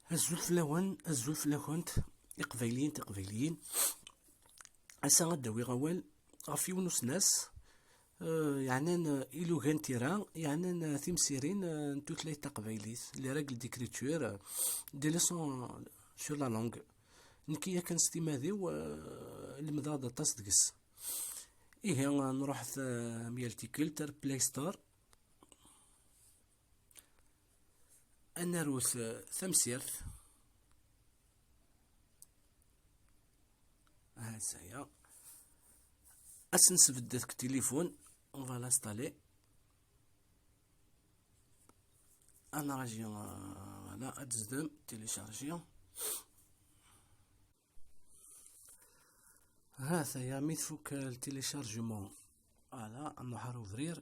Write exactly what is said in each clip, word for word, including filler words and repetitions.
Azul fell-awen, azul fell-akent, iqbayliyen tiqbayliyin. Ass-a ad d-awiɣ awal ɣef yiwen usnas, eh, yeɛnan, eh, ilugan tira, yeɛnan, eh, timsirin, eh, n tutlayt taqbaylit, les règles d'écriture, eh, des leçons, eh, sur la langue. Nekki yakan s timad-iw, eh, lemdeɣ-d aṭas deg-s. Ihi, eh, nruḥet, eh, myal tikkelt ar Play Store. Ad narut, eh, tamsirt. Ahat saya. Ad s-nesbedd deg tilifun. On va l'installer. Ad nraji, eh, voilà, ad tezdem, télécharger. Ha saya, mi tfuk, eh, le téléchargement. Voilà, ad nruḥ ar ubrid.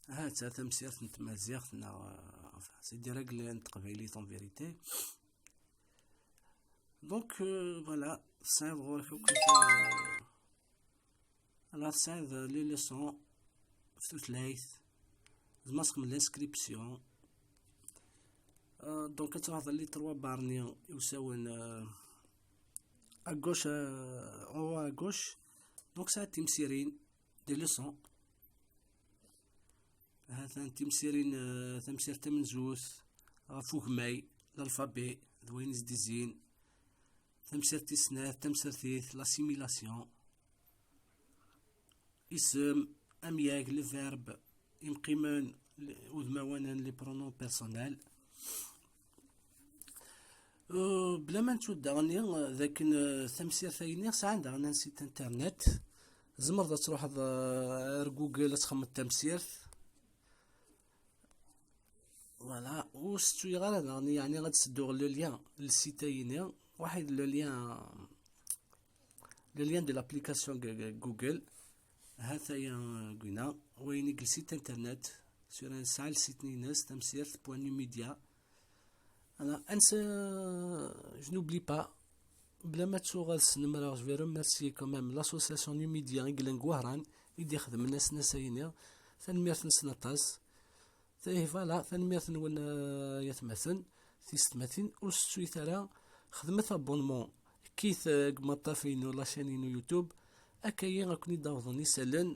Ha-tt-a tamsirt n tmaziɣt, neɣ, euh, enfin, c'est des règles n teqbaylit en vérité. Donc, euh, voilà, tesɛiḍ ɣur-k akk, euh, alors tesɛiḍ les leçons f tutlayt, tzemreḍ txedmeḍ l'inscription. Euh, donc, ad truḥeḍ les trois barres-nni i usawen, euh, à gauche, euh, en haut à gauche. Donc, tesɛiḍ timsirin, des leçons. Ha-t-an timsirin, eh, tamsirt tamenzut ɣef ugmay, l'alphabet, d wayen i s-d-izzin. Tamsirt tis snat, tamsertit, l'assimilation. Isem, amyag, le verbe, imqimen, l-, udmawanen, les pronoms personnels. Euh, bla ma nettu daɣen, euh, d akken, euh, tamsirt-ayni sɛan daɣen un site internet. Tzemreḍ ad truḥeḍ, euh, ar Google ad txedmeḍ tamsirt. Voilà, ur settuyeɣ ara daɣen, yeɛni ad sedduɣ le lien, le site-ayni, waḥid le lien, le lien de l'application G-, G-, Google. Ha-t-aya, euh, gwina, wayen i le site internet, sur un site, le site-ines, tamsirt point numedia. Voilà, ansa, je n'oublie pas, bla ma ttuɣ ad snemreɣ, je vais remercier quand même l'association Numidia i yellan deg Wehran, i d-ixedmen asnas-ayni. Tanemmirt-nsen aṭas. Ihi, voilà, tanemmirt-nwen, eh, ay atmaten, tisetmatin, ur settuyet ara, xedmet abonnement, kkit, eh, deg umaṭṭaf-inu, la chaîne-inu YouTube, akka-yi ad ken-id-awḍen isallen,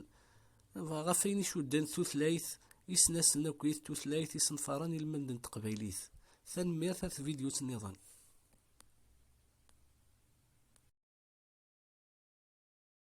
ɣef wayen icudden tutlayt, isnasen akkit tutlayt isenfaren ilmend n teqbaylit. Tanemmirt, ar tvidyut nniḍen.